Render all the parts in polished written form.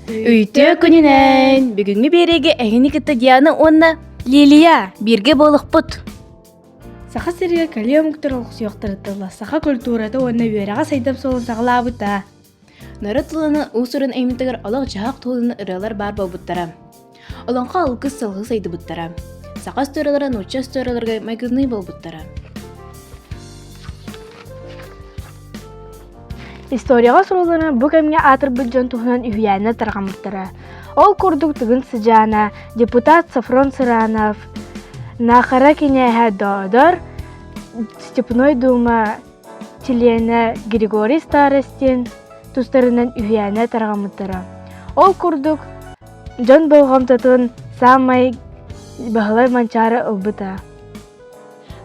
Үтүө күнүнэн! Бүгүҥҥү биэриигэ эһини кытта Диана уонна Лилия! бииргэ буолуохпут. Саха сиригэр кэлии омуктар олохсуйуохтарыттан саха культурата уонна үөрэҕэ сайдам суолун саҕалаабыта. Норуот тылынан уус-уран айымньытыгар олох-дьаһах туһунан ырыалар баар буолбуттара. Олоҥхо алгыс салгыы сайдыбыттара. Саха остуоруйалара нуучча остуоруйаларыгар майгынныы буолбуттара. Историяҕа сурулларын бу кэмҥэ аатырбыт дьон туһунан үһүйээннэр тарҕаммыттара. Ол курдук Тыгын Сыдьаана, депутат Софрон Сыранов, Наахара кинээһэ Доодор, Степной Дума чилиэнэ Григорий Старостин тустарынан үһүйээнэ тарҕаммыттара. Ол курдук дьон болҕомтотун саамай Баһылай Манчаары ылбыта.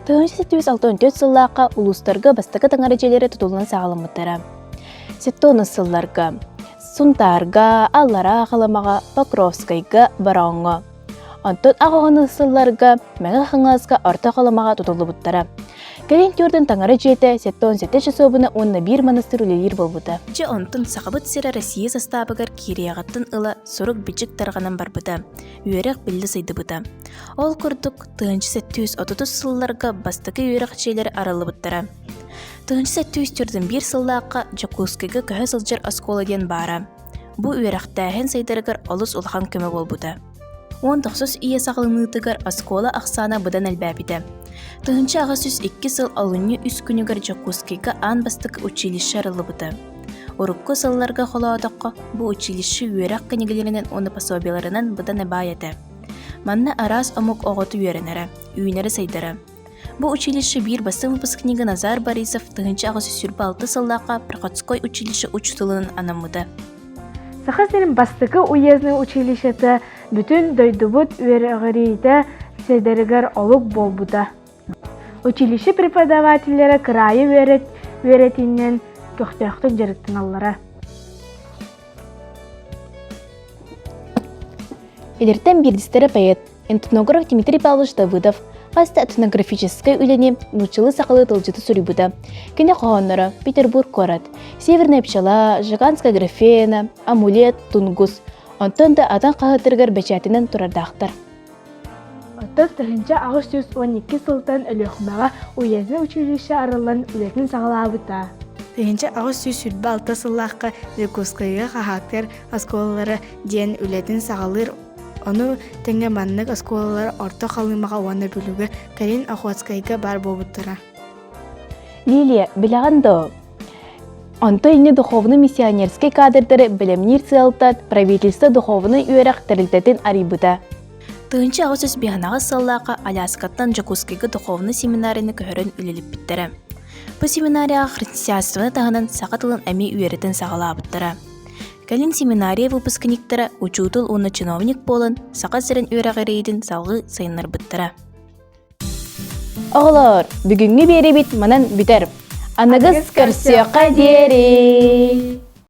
1864 сыллаахха улуустарга бастакы таҥара дьиэлэрэ тутуллан саҕаламмыттара. Сеттонус сылларга Сунтаарга, Аллараа Халымаҕа, Покровскайга, Бороҕоҥҥо. Онтон аҕыһын сылларга Мэҥэ Хаҥаласка Орто Халымаҕа тутуллубуттара. Кэлин түөртүн таҥара дьиэтэ 77 часовына уонна биир монастырь үлэлиир буолбута. Дьэ онтон Сахабыт сирэ Россия састаабыгар киириэҕиттэн ыла сурук-бичик тарҕанан барбыта, үөрэх биллэ сайдыбыта. Ол курдук, 1730 сылларга бастакы үөрэх дьиэлэрэ арыллыбыттара. 1741 сыллаахха Дьокуускайга көһө сылдьар оскуола диэн баара. Бу үөрэхтээһин сайдарыгар олус улахан көмө буолбута. Уон тохсус үйэ саҕаланыытыгар оскуола ахсаана быдан элбээбитэ. 1802 сыл олунньу үс күнүгэр Дьокуускайга аан бастакы училище арыллыбыта. Урукку сылларга холоотоххо, бу училище үөрэх кинигэлэринэн уонна пособиеларынан быдан баай этэ. Манна араас омук оҕото үөрэнэрэ, үүнэрэ-сайдара. Бу училище биир бастыҥ выпускнига Назар Борисов 1826 сыллаахха Приходской училище учууталынан анаммыта. Саха сирин бастакы уездный училищета бүтүн дойдубут үөрэҕириитэ сайдарыгар олук буолбута. Училище преподавателлэрэ кыраайы үөрэт үөрэтиинэн көхтөөхтүк дьарыктаналлара. Эдэртэн биирдэстэрэ поэт, этнограф Дмитрий Павлович Давыдов хас да этнографическай үлэни нууччалыы-сахалыы тылдьыты суруйбута. Кини хоһоонноро Петербург куорат, Северная пчела, Жиганская графена, Амулет, Тунгус, онтон да атын хаһыаттарыгар бэчээтинэн турардаахтар. Оттон 1812 сылтан Өлүөхүмэҕэ уездный училище арыллан үлэтин саҕалаабыта. 1826 сыллаахха Дьокуускайга хаһаактар оскуолалара диэн үлэтин саҕалыыр. Ону тэҥэ маннык оскуолалар Орто Халымаҕа уонна Бүлүүгэ, кэлин Охотскайга баар буолбуттара. Лилия, билэҕин дуо? Онто инньэ духовный миссионерскай кадрдары бэлэмниир сыалтан правительство духовнай үөрэх тэрилтэтин арыйбыта. 1805 сыллаахха Аляскаттан Дьокуускайга духовнай семинарияны көһөрөн үлэлиппиттэрэ. Бу семинарияҕа христианствоны таһынан саха тылын эмиэ үөрэтэн саҕалаабыттара. Кэлин семинария выпускниктара учуутал уонна чиновник буолан Саха сирин үөрэҕириитин салгыы сайыннарбыттара. Оҕолоор, бүгүҥҥү биэриибит манан бүтэр. Аныгыс көрсүөххэ диэри!